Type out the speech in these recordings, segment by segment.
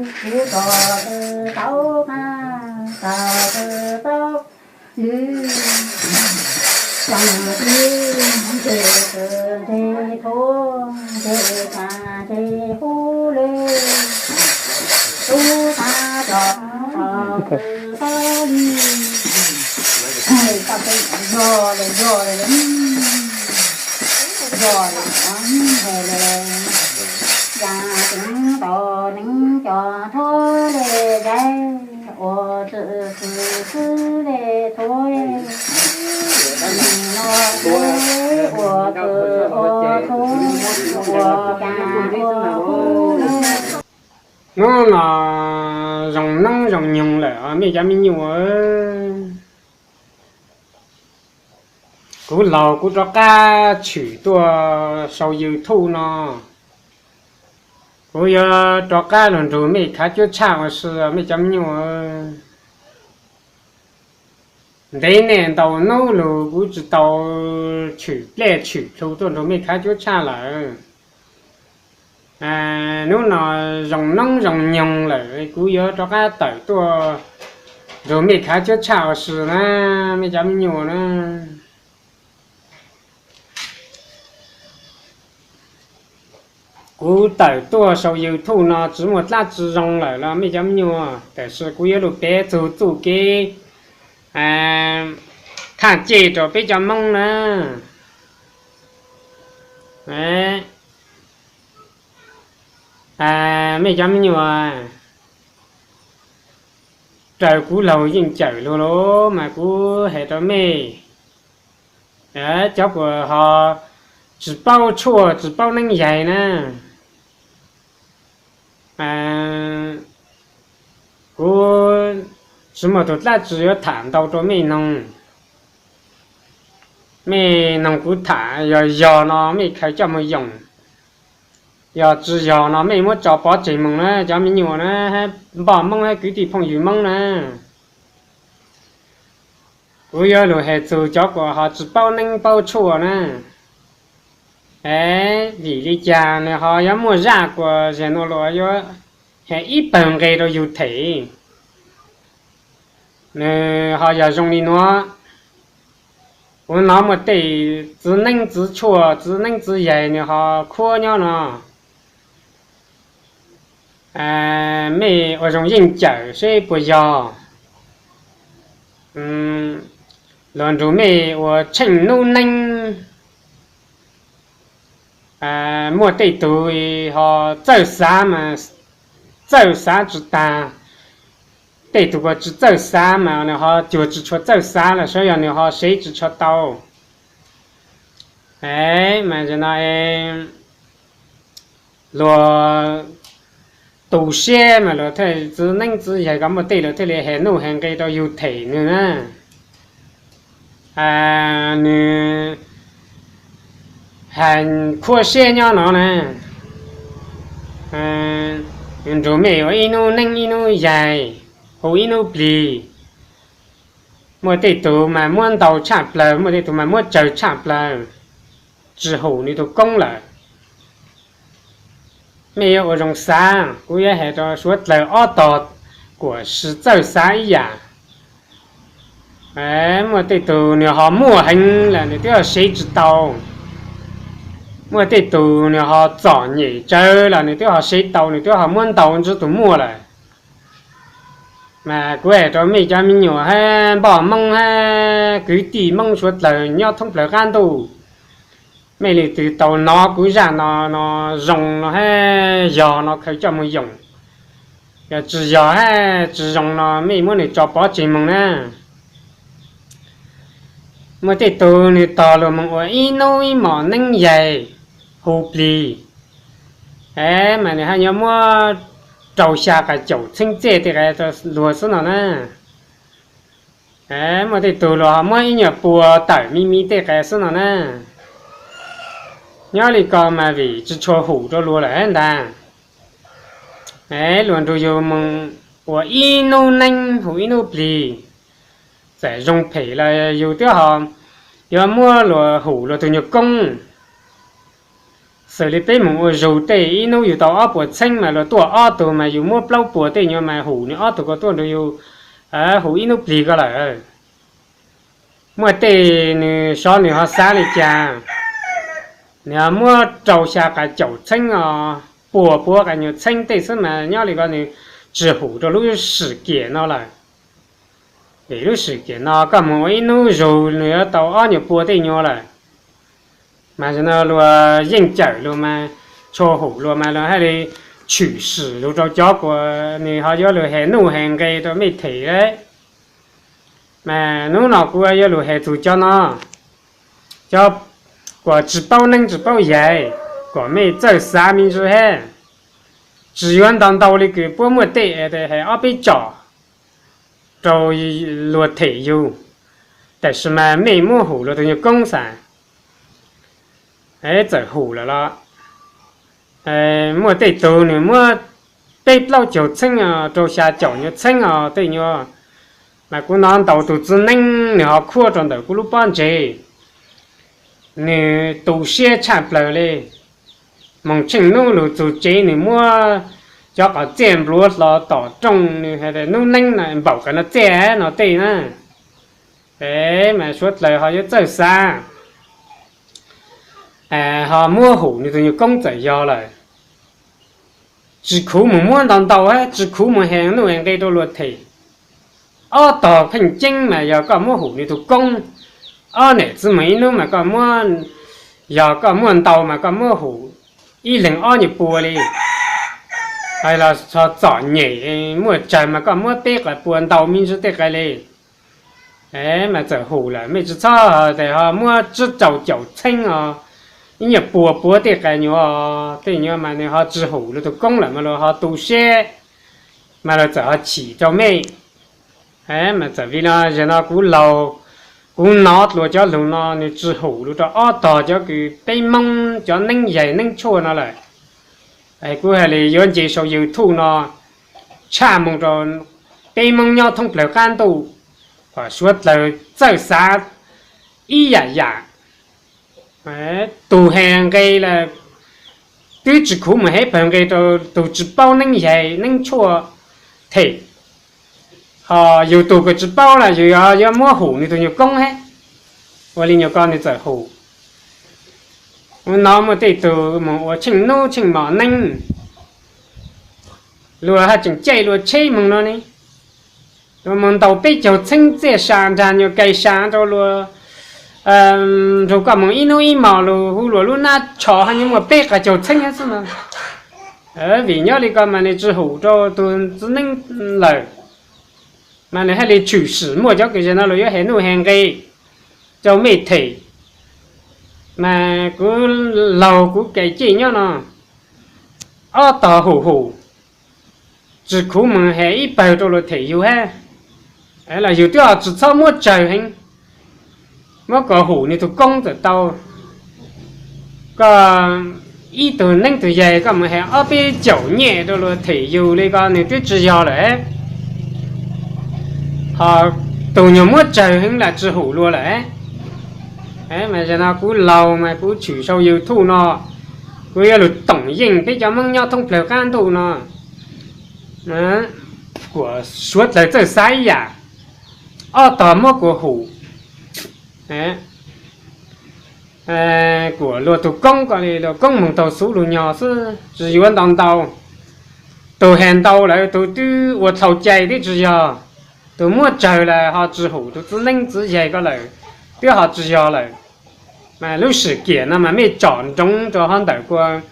Kuv tos twb tau qab, tos twb tau lwm, tsoom kwv ntse kwv ntse thuav ntse tas ntse hub lwm, tub tag tso tos twb tau lwm, tau twb zog lawm zog lawm, zog lawm, yam tseem tau neeb cov thuav le zais, ua txwm xwm xwb le thuav, ua txwm ua thuav, ua cas ua hub lwm. Hnub no zoo noob zoo nyoog lawm mej cov me nyuam. Kuv laug kuv rov qab tshwm tuaj sau YouTube no, kuv yuav rov qab los nrug mej khav cuab tshaj ua si mej cov me nyuam. Ntev niaj ntau hnub lug kuv tsis tau tshwm pliaj tshwm plhu tuaj nrug mej khav cuab tshaj lawm. Hnub no zoo noob zoo nyoog lawm kuv yuav rov qab tawm tuaj nrug mej khav cuab tshaj ua si na, mej cov me nyuam na. Kuv tawm tuaj sau YouTube no tsis muaj dlaab tsi zoo lawm los mej cov me nyuam, tab sis kuv yuav lug piav txug txuj kev thaj cem rau peb cov Moob na. Mej cov me nyuam, raws kuv laug yeej cawm lug lawm mas kuv has rau mej, cov kuas ho tsis paub tshuaj tsis paub neeb yaig na, kuv tsis muaj tug dlaab tsi yuav tham ntau rau mej noog. Mej noog kuv tham, yog yog no mej khaws coj moog yoom, yog tsis yog no mej muab tso pov tseg moog na cov me nyuam na, hab npoj Moob hab kwv tij phooj ywg Moob na. Kuv yuav lug has txug cov kuas ho tsis paub neeb paub tshuaj na. Es vim li cas nws ho yuav muaj zaj kuas zag nuav luas yuav has ib pawg nqe rau yug them? Nws ho yog zoo li nuav. Kuv nov muaj tej txiv neeb txiv tshuaj txiv neeb txiv yaig nws ho khuab nyob no. Mej ua zoo yeej cawm seb puas yog. Luas nrug mej ua tsheej nub neeb, muaj tej tug ho txawj xav mas txawj xav tsis tag. Tej tug kuas tsis txawj xav mas nws ho cuag tsis tshua txawj xav los saib yog nws ho sev tsis tshua tau. Mas no luas tu siab mas luas thiaj txiv neeb txiv yaig ko muaj tej luas thiaj li has nuj has nqe rau yug them nws na. Nws has khuab siab nyob no na. Nrug mej ua ib nub neeb ib nub yaig, hu ib nub plig. Muaj tej tug mas muab ntau tshaj plawg, muaj tej tug mas muab tsawg tshaj plawg, tsis hum nws tug koob lawm. Mej yuav ua zoo xav, kuv yuav has rau suav dlawg ob tog kuas tsis txawj xav ib yam. Muaj tej tug nws ho muaj heev lawm nws twb ho sev tsis tau. Muaj tej tug nws ho txom nyem tsawv los nws twb ho sev tau, nws twb ho muab ntau ntsib tug muaj lawm. Mas kuv has rau mej cov me nyuam hab npoj Moob hab kwv tij Moob suav dlawg nyob thoob plawg qab ntuj, mej leej twg tau nov kuv zaj no, no zoo no hab yog no khaws coj moog yoom. Yog tsis yog hab tsis zoo no mej muab nws tso pov tseg moog na. Muaj tej tug nws tog luas moog ua ib nub ib mom neeb yaig hu plig, es mas nws haj yuav muab rau xya qas caum txheeb txij tej qas luag xwb no na. Muaj tej tug luas ho muab ib nyuag pua tawm me me tej qas xwb no na. Nyob li ko mas vim tsis tshua hum rau luas lawm hab ntag. Luas nrug yug moog ua ib nub neeb hu ib nub plig, txawm zoo phem los yug twb ho yuav muab luas hum luas tug nyuag koob. Xws li peb mus ua zug tej ib hnub yus tau ob puas txheeb mas luag tuaj ob tug mas yus muab plaub puas tej nyuag mas hum nws ob tug ko tuaj nrog yus hum ib hnub plig ko lawm. Muaj tej nws sov nws ho xav li cas, nws ho muab rau xya qas caum txheeb os, puas puas qas nyuag txheeb tej xwb mas nyob li ko nws tsis hum rau lub sim kiam no lawm. Vim lub sim kiam no koj mus ua ib hnub zug nws yuav tau ob nyuag pua tej nyuag lawm. Mas no luag yeej cawm luag mas, tshua hum luag mas luag haj li tshwm sim lug rau cov kuas nws ho yuav lug has nuj has nqe rau mej them lawm. Mas hnub no kuv yuav lug has txug cov no, cov kuas tsis paub neeb tsis paub yaig, kom mej txawj xav me ntsis hab. Tsis yuav ntau ntau li kws puab muaj tej has ob peb tsom rau luag them yug, tab sis mas mej muab hum luag tug nyuag koob xav. Txawm hum lawm los muaj tej tug nws muab peb plaub caug txheeb rau xya caum nyuag txheeb os tej nyuag, mas kuv nov ntau tug txiv neeb nws ho khuab rau ntawm kuv lub pob ntseg, nws tu siab tshaj plawg li. Moog tsheej nub lug txug tsev nws muab cov qos txiaj npluav hlo tom rooj, nws has tas nub neeb no npaum kawg no txiaj no tej na. Es mas suav dlawg ho yuav txawj xav, ho muab hum nws tug nyuag koob txawm yog lawm. Tsis khuv mus muab ntau ntau hab tsis khuv mus has nuj has nqe rau luag them. Ob tog pheej ceeb mas yog koj muab hum nws tug koob. Ob nam txiv moog ib nub mas koj muab, yog koj muaj ntau mas koj muab hum ib leeg ob nyuag pua li. Hais los txom nyem muaj tsawg mas koj muab peb qas pua ntau me ntsis tej qas li. Mas txawm hum lawm mej tsis txhob has tas ho muab tsib rau caum txheeb os, ib nyuag pua puav tej qas nyuag, tej nyuag mas nws ho tsis hum luag tug koob lawm mas luag ho tu siab, mas luag txawm ho chim rau mej. Mas txawm vim no yog no kuv laug, kuv nov dlua cov lug no nws tsis hum lug rau ob tog cov kws peb Moob cov neeb yaig neeb tshuaj no lawm. Kuv has li yuav nce sau YouTube no tshaj moog rau peb Moob nyob thoob plawg qab ntuj kom suav dlawg txawj xav ib yam yam. Tug has nqe las twb tsis khuv mus has pawg nqe rau tug tsis paub neeb yaig neeb tshuaj them. Ho yug tug kws tsis paub las yug yuav muab hum nws tug nyuag koob hab. Ua li nyuag ko nws txawm hum. Ua no muaj tej tug moog ua tsheej nub tsheej mos neeb, luag haj tseem caij luag tsheb moog no ne. Luag moog ntaus peb caug txheeb txiaj sa nraag nyuag kais sa rau luag, nrug koj moog ib nub ib mos lug hu luag lub nab tsho haj yuav muaj peb qas caug txheeb hab xwb no. Vim nyob li ko mas nws tsis hum rau tug txiv neeb lawm, mas nws haj li tshwm sim muaj cov kws zag no luag yuav has nuj has nqe rau mej them. Mas kuv laug kuv kais ceg nyob no ob tog hum hum, tsis khuv moog has ib pawg rau luag them yug hab. Los yug twb ho tsis txhob muab tsawg heev, muab kom hum nws tug koob txawm tau. Koj ib tug neeb tug yaig koj mus has ob peb caum nyem rau luag them yug li ko nws twb tsis yog lawm. Ho tug nyuag muab tsawg heev lam tsis hum luag lawm. Mas zag no kuv laug mas kuv tshwm sau YouTube no, kuv yuav lug toom yeej peb cov Moob nyob thoob plawg qab ntuj no, kuas suav dlawg txawj xav ib yam. Ob tog muab kuas hum, kuas luag tug koob ko li luag koob moog taug xuv lug nyog xwb tsis yuav ntau ntau. Tug has ntau lawm tug twb ua dlhau cai twb tsis yog, tug muab tsawg las ho tsis hum tug txiv neeb txiv yaig ko lawm, twb ho tsis yog lawm. Mas lub sim kiam no mas mej tsom nroov rau hov ntawm kuas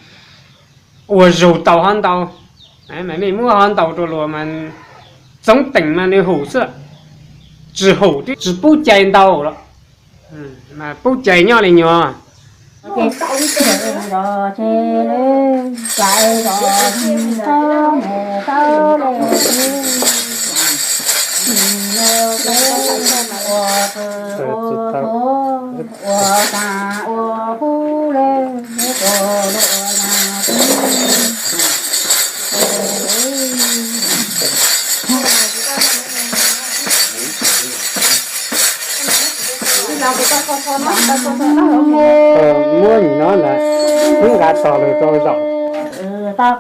ua zug tau hov ntau, mas mej muab hov ntau rau luag mas txoov teem mas nws hum xwb, tsis hum twb tsis pub cai ntau los, mas pub cai nyob li nyuag. Muab nim no ntag, wb nqa tog lawm rau zaum. Tau,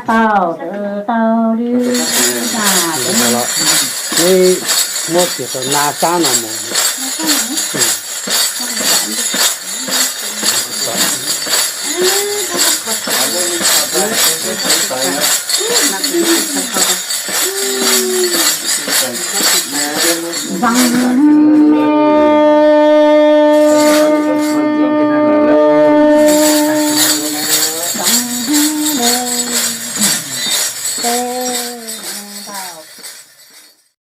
tau, tau li. Wb muab kiag rau nab sab no mus. Zoo.